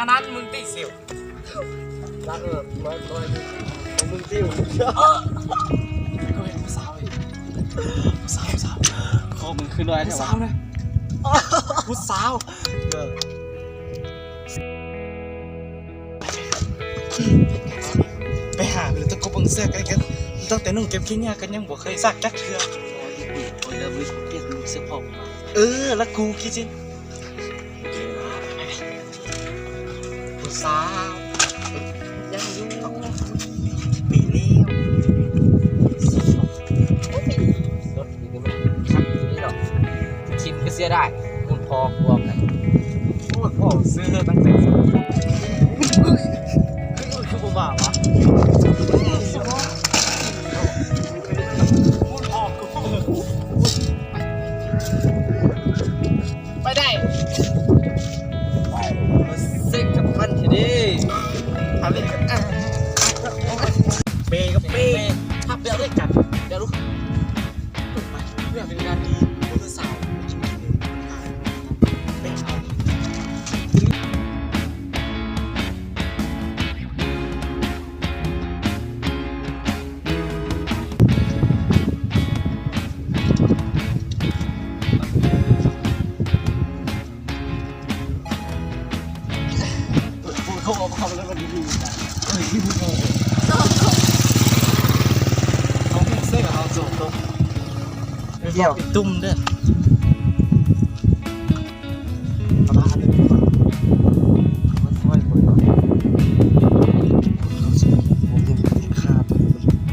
ອັນນັ້ນ ມຶງຕິເຊວ ລັກເອີ ມາ ມາ ມຶງຕິວ ເອີ ກູເຫັນຜູ້ສາວອີກ ຜູ້ສາວ ຜູ້ສາວ ຂໍມຶງຄືນ້ອຍແທ້ ຜູ້ສາວນະ ຜູ້ສາວ ເອີ ໄປຫາເບິ່ງຕະກົບເບິ່ງເສື້ອກັນ ຕັ້ງແຕ່ນຸ່ງເກັບຂີ້ເຫຍື້ອກໍຍັງບໍ່ເຄີຍຊັກຈັກເທື່ອ ເອີ ລະກູກິນ ຜູ້ສາວ ຍັງຢູ່ ປີແລ້ວ ລົດນີ້ມັນຄັກດີເນາະ ກິນກໍເສຍດາຍ ຮຸ່ນພໍ່ພວມນະ ໂອ້ຍ ພໍ່ຊື້ຕັ້ງແຕ່ ຄືບໍ່ມາວະ ໄປໄດ້ ເຊັກກັບມັນທີເດ ອາເລກັບ ເປກັບເປ ພັບແບບເລີຍກັນ ດຽວລູກ ເພື່ອເປັນການດີຜູ້ສາວ ເປັນເອົາ. ເຮົາຮູ້ເຊິ່ງເຮົາໂຈກຕົກ ໄປບອກອີ່ຕຸ້ມເດີ້.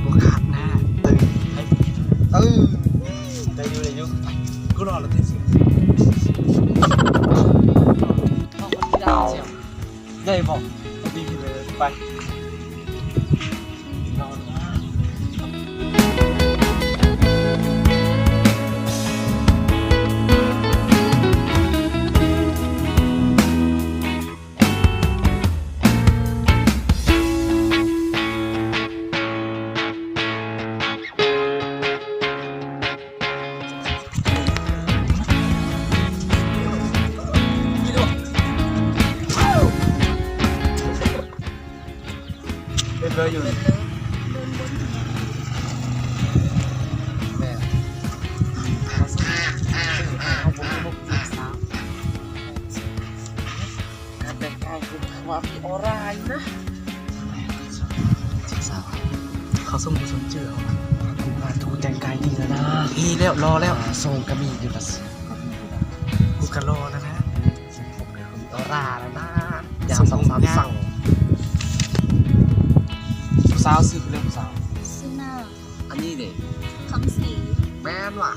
ບໍ່ຂາດໜ້າ ເອີ ໄດ້ຢູ່ ໄດ້ຢູ່ ໄປ ກູລໍແລ້ວຕິ ໄດ້ບໍ່ ໄປ. ເປັນເລີຍຢູ່ນີ້ ແມ່ນ ການແຕ່ງກາຍຄືວ່າມີອອຣາຢູ່ນະ ເຂົາສົ່ງບໍ່ສົນຈື່ເຮົາ ກູວ່າກູແຕ່ງກາຍດີແລ້ວນະ ດີແລ້ວ ຫຼໍ່ແລ້ວ ອ່າ ສົ່ງກໍມີຢູ່ນະ ກູກໍຫຼໍ່ແລ້ວນະ ມີອອຣາແລ້ວນະ ຢ່າງສອງສາມສັງ ຜູ້ສາວຊື່ເລື່ອງຜູ້ສາວ ຊື່ນາງ ອັນນີ້ເດ ຄຳສີ ແມ່ນຫວາ.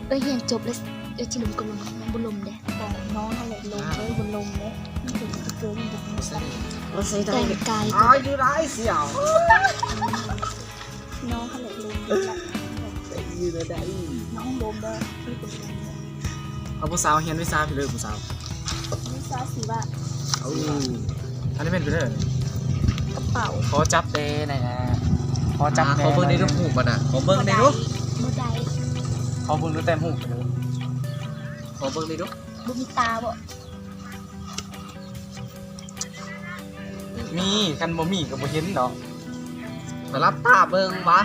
ເອີຍ ຮຽນຈົບແລ້ວ ເອີຍ ຊິລົມກໍລົມ ຍັງບໍ່ລົມເດ້ ຂອງນ້ອງຫັ້ນແຫຼະລົມ ເອີຍ ບໍ່ລົມເດ້ ມັນເປັນກະເກີຍ ມັນບໍ່ຮູ້ຈັກ ບໍ່ໃສ່ໄດ້ ແຕ່ງກາຍ ອາຍຸຫຼາຍສຽວ ນ້ອງຫັ້ນແຫຼະລົມ ໄດ້ຢູ່ແລ້ວໄດ້ ນ້ອງລົມເດີ ເອົາຜູ້ສາວຮຽນວິຊາພີ້ເລີຍ ຜູ້ສາວ ວິຊາສີວະ ເອົາ ອັນນີ້ແມ່ນພີ້ເລີຍ ກະເປົາ ຂໍຈັບແດ່ນະ ຂໍຈັບແດ່ ຂໍເບິ່ງໄດ້ລູກ ຮູບມັນນະ ຂໍເບິ່ງໄດ້ລູກ ບໍ່ໄດ້ ຂໍເບິ່ງດູແຕ້ມຮູບ ຂໍເບິ່ງໄດ້ລູກ ບໍ່ມີຕາບໍ? ມີ ຄັນບໍ່ມີກໍບໍ່ເຫັນດອກ ໄປຫຼັບຕາເບິ່ງຫວາ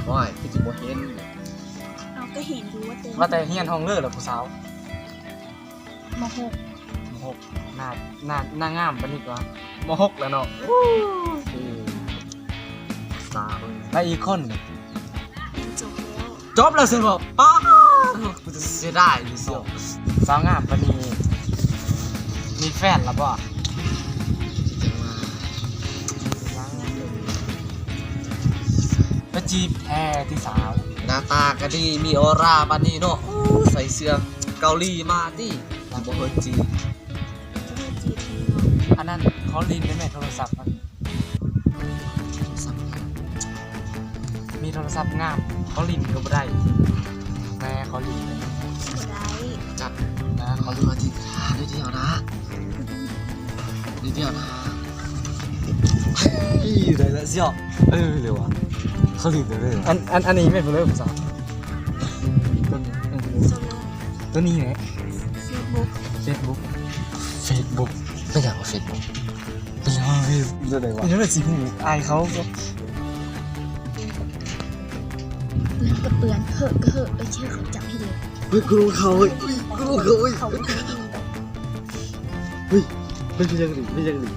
ໂອ້ຍ ຄືຊິບໍ່ເຫັນ ເຮົາກໍເຫັນຢູ່ວ່າແຕ່ ວ່າແຕ່ຮຽນຫ້ອງເລີລະຜູ້ສາວ? ມໍຫົກ ມໍຫົກ ໜ້າ ໜ້າ ໜ້າງາມປານນີ້ກໍ ມໍຫົກແລ້ວເນາະ ໂອ້ຍ ສາວ ແລ້ວອີກຄົນ? ຈົບແລ້ວ ຈົບແລ້ວຊັ້ນບໍ? ປ້າດ ກູຈະເສຍດາຍຢູ່ ສາວງາມປານນີ້ ມີແຟນແລ້ວບໍ? ໄປຈີບແທ້ຕິສາວ ໜ້າຕາກໍດີ ມີອອຣາປານນີ້ເນາະ ໃສ່ເສື້ອເກົາຫຼີມາຕິ ບໍ່ເຄີຍຈີບ ບໍ່ເຄີຍຈີບ ອັນນັ້ນຂໍຫຼິ້ນໄດ້ແມ່ ໂທລະສັບມັນ ມີໂທລະສັບງາມ ຂໍຫຼິ້ນກໍບໍ່ໄດ້ ແມ່ ຂໍຫຼິ້ນ ບໍ່ໄດ້ ຈັບ ນະ ຂໍຫຼິ້ນ ຂໍຈີບ ດຽວນະ ດຽວນະ ອີ່ ໄດ້ລະຊິອອກ ເອີ ເລີຍວ່າ ຂໍຫຼິ້ນເລີຍ ອັນ ອັນ ອັນນີ້ແມ່ນຜູ້ໃດຜູ້ສາວ? ໂຕນີ້ ໂຕນີ້ແຫຼະ ເຟສບຸກ ເຟສບຸກ ເຟສບຸກ ເປັນຫຍັງເຟສບຸກ ເປັນຫຍັງເອີຍ ເປັນຫຍັງຊິຮູ້ ອາຍເຂົາ ກະເປື້ອນ ເຮີກະເຮີກ ໄປເຊື່ອເຂົາຈັບໃຫ້ເລີຍ. ເຮີຍ ກູຮູ້ເຂົາເຮີຍ ກູຮູ້ເຂົາເຮີຍ ເຂົາ ເຮີຍ ມັນເປັນຫຍັງນີ້ ເປັນຫຍັງນີ້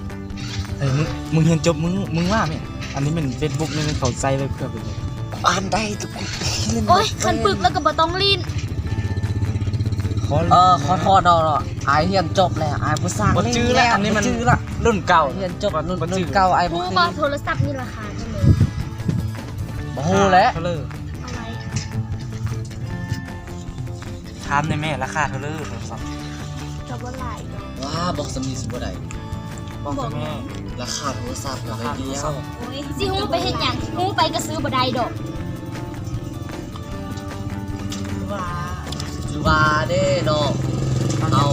ເຮີຍ ມຶງ ມຶງຮຽນຈົບ ມຶງ ມຶງວ່າແມ່ ອັນນີ້ແມ່ນເຟສບຸກ ນີ້ແມ່ນເຂົາໃຊ້ໄວ້ເພື່ອເປັນຫຍັງ ອ່ານໄດ້ທຸກຄົນ. ໂອ້ຍ ຄັນປຶກແລ້ວກໍບໍ່ຕ້ອງຫຼິ້ນ. ຂໍ ເອີ ຂໍໂທດເນາະ ເນາະ ອາຍຮຽນຈົບແລ້ວ ອາຍບໍ່ສ້າງ ບໍ່ຈື່ແລ້ວ ອັນນີ້ມັນ ບໍ່ຈື່ລະ ລຸ້ນເກົ່າ ຮຽນຈົບລຸ້ນ ລຸ້ນເກົ່າ ອາຍບໍ່ ຮູ້ບໍ່ ໂທລະສັບມີລາຄາເທົ່າໃດ? ບໍ່ຮູ້ແຫຼະ ເທົ່າໃດ? ຖາມແດ່ແມ່ ລາຄາເທົ່າໃດໂທລະສັບ? ກໍບໍ່ຫຼາຍດອກ. ວ້າ ບອກສ່ຳນີ້ຊິບໍ່ໄດ້ ບອກແມ່ ລາຄາໂທລະສັບ ລາຄາໂທລະສັບ ໂອ້ຍ ຊິຮູ້ໄປເຮັດຫຍັງ? ຮູ້ໄປກໍຊື້ບໍ່ໄດ້ດອກ. ວ່າ ຄືວ່າເດ້ເນາະ ເຮົາ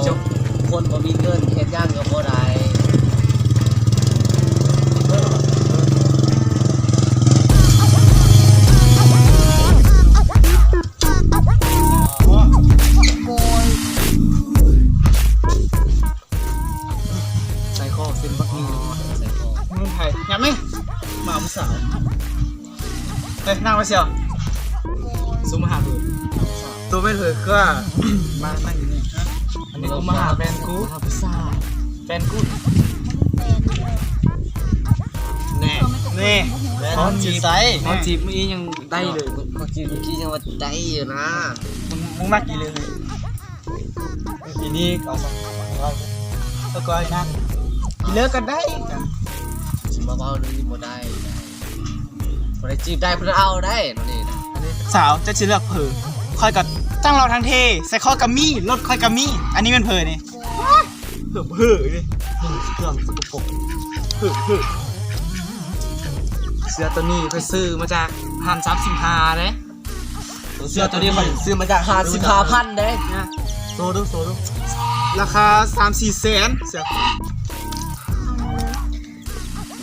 ຄົນບໍ່ມີເງິນ ເຮັດຫຍັງກໍບໍ່ໄດ້. ໃສ່ຄໍເສັ້ນບັກໝີ່ ໃສ່ຄໍ ເງິນໄທ ຫຍັບແມະ ມາຜູ້ສາວ ເອີຍ ນັ່ງໄວ້ຊຽວ ຊູມາຫາເພິ່ນ ໂຕແມ່ນເພິ່ນຄືວ່າ ມານັ່ງຢູ່ນີ້ ອັນນີ້ກູມາຫາແຟນກູ ມາຫາຜູ້ສາວ ແຟນກູ ແນ່ ແນ່ ຂໍຈີບ ຂໍຈີບມື້ນີ້ຍັງໄດ້ເລີຍ ຂໍຈີບມື້ກີ້ຍັງວ່າໄດ້ຢູ່ນະ ມຶງ ມຶງມັກອີ່ຫຼີ ອີນີ້ເອົາ ເອົາ ເອົາກ່ອນນັ້ນ ອີເລີກກໍໄດ້ ຊິມາເວົ້າເລື່ອງນີ້ບໍ່ໄດ້ ຜູ້ໃດຈີບໄດ້ ຜູ້ນັ້ນເອົາໄດ້ ແນວນີ້ນະ. ສາວ ເຈົ້າຊິເລືອກເຜີ? ຂ້ອຍກໍທັງຫຼໍ່ທັງເທ່ ໃສ່ຄໍກໍມີ ລົດຂ້ອຍກໍມີ ອັນນີ້ແມ່ນເຜີນີ້? ເຜີ ເຜີນີ້ ເຄື່ອງສະກະປົກ ເຜີ ເຜີ ເສື້ອໂຕນີ້ຂ້ອຍຊື້ມາຈາກຮ້ານສາມສິບຫ້າເດ້. ເສື້ອໂຕນີ້ຂ້ອຍຊື້ມາຈາກຮ້ານສິບຫ້າພັນເດ້. ໂຊດູ ໂຊດູ ລາຄາສາມສີ່ແສນ ເສື້ອ ເອົາມາເລີ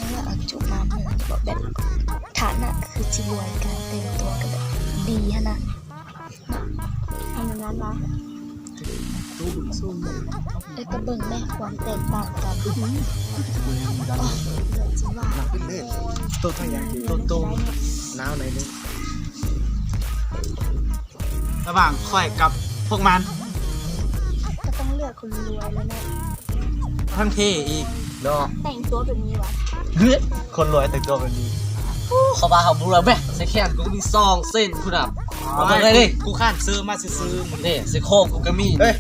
ຍ ແລ້ວເອົາຈຸມາເລີຍ ແບບຖານະຄືຊິລວຍ ການແຕ່ງຕົວກໍແບບດີຫັ້ນນະ ເອົາແນວນັ້ນວະ. ເອີ ກໍເບິ່ງແມ້ ຄວາມແຕກຕ່າງກັນ ໂຕ ໂຕ ໜາວໜ້ອຍໜຶ່ງ ລະຫວ່າງຂ້ອຍກັບພວກມັນ ກໍຕ້ອງເລືອກຄົນລວຍແລ້ວເນາະ ທັງເທ່ອີກເນາະ ແຕ່ງຕົວແບບນີ້ຫວາ? ຄົນລວຍແຕ່ງຕົວແບບນີ້ ໂອ້ ເຂົາວ່າເຮົາບໍ່ລວຍແບະ ໃສ່ແຂນກູມີສອງເສັ້ນພຸ້ນນະ ເອົາມາເລີຍ ກູຂ້ານເຊີມາຊື່ໆ ນີ້ໃສ່ຄໍກູກໍມີ ເອີ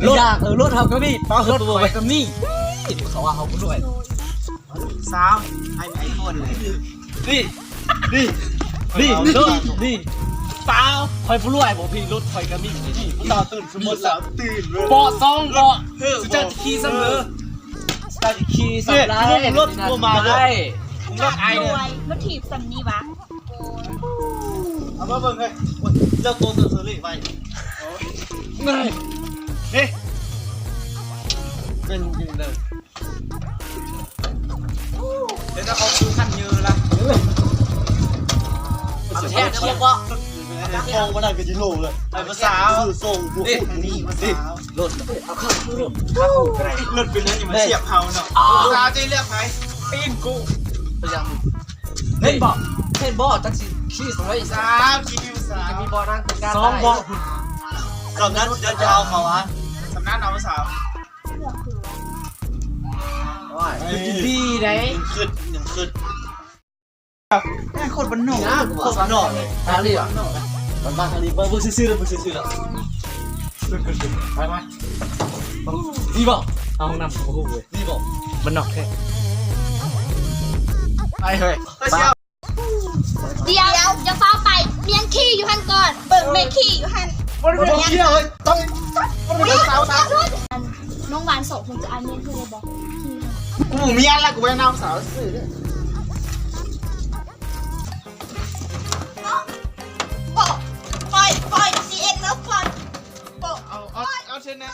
ລົດ ເອີ ລົດເຮົາກໍມີ ລົດຂ້ອຍກໍມີ ເຂົາວ່າເຮົາບໍ່ລວຍ. ສາວ ໃຫ້ໄອໂຟນເລີຍ ນີ້ ນີ້ ນີ້ ນີ້ ສາວ ຂ້ອຍບໍ່ລວຍບໍ່ພີ່ ລົດຂ້ອຍກໍມີ ນີ້ ຜູ້ສາວຕື່ນ ສົມມຸດສາວຕື່ນເລີຍ ເບາະສອງເບາະ ເອີ ເຈົ້າຊິຂີ່ສ່ຳເດີ ເຈົ້າຊິຂີ່ສ່ຳໃດ ລົດບໍ່ມາເດີ ລົດອ້າຍເດີ ມາຖີບສ່ຳນີ້ຫວາ? ເອົາມາເບິ່ງເລີຍ ເຈົ້າໂຕເຊີເລີໄວ້ ເອີ ເດ້ ເປັນຈັ່ງໃດ? ເຮັດໃຫ້ເຂົາຄືຄັນເຍີລະ ເອົາແທ້ເດີບໍ່ ເອົາແທ້ ໂຕບໍ່ໄດ້ກໍຊິໂລເລີຍ ໄປພາສາ ຊື້ສົ່ງ ນີ້ ນີ້ ນີ້ ລົດ ເອົາເຂົ້າ ລົດ ລົດເປັນເລື່ອງທີ່ມັນສຽບເຮົາເນາະ ສາວຈະເລືອກໃຜ? ຕີນກູ ເປັນຫຍັງ? ເຫັນບໍ່ ເຫັນບໍ່ ຈັກຊິຂີ່ສ່ຳໃດ ສາວຂີ່ຢູ່ສາວ ມີບໍ່ນັ່ງຄືກັນ ສອງເບາະພຸ້ນ ສ່ຳນັ້ນຈະເອົາເຂົາຫວາ ສ່ຳນັ້ນເອົາສາວ ໂອ້ຍ ດີໄດ໋ ຄິດ ຍັງຄິດ ແມ່ງໂຄດບ້ານນອກ ໂຄດບ້ານນອກເລີຍ ທາງນີ້ຫວາ ບ້ານໆ ທາງນີ້ ເບິ່ງຊື່ໆ ເບິ່ງຊື່ໆ ໄປ ໄປ ນີ້ບໍ່ ເອົາຫ້ອງນ້ຳ ໂອ້ໂຫ ນີ້ບໍ່ ບ້ານນອກແທ້ ໄປເຮີ້ຍ ໄປ ດຽວ ຢ່າຟ້າວໄປ ມຽນຂີ່ຢູ່ຫັ້ນກ່ອນ ເບິ່ງແມ່ຂີ່ຢູ່ຫັ້ນ ບໍ່ໄດ້ມຽນ ບໍ່ໄດ້ມຽນ ເຮີ້ຍ ຕ້ອງ ບໍ່ໄດ້ມຽນ ສາວ ສາວ ນ້ອງຫວານສອງຄົນຈະອາມຽນເທື່ອໃດບໍ່? ກູບໍ່ມຽນລະ ກູບໍ່ໄດ້ນຳສາວຊື່ເດີ ໂປະ ປ່ອຍ ປ່ອຍ ຊີເອັດເລີຟກ່ອນ ໂປະ ເອົາ ເອົາ ເອົາເທື່ອໜຶ່ງ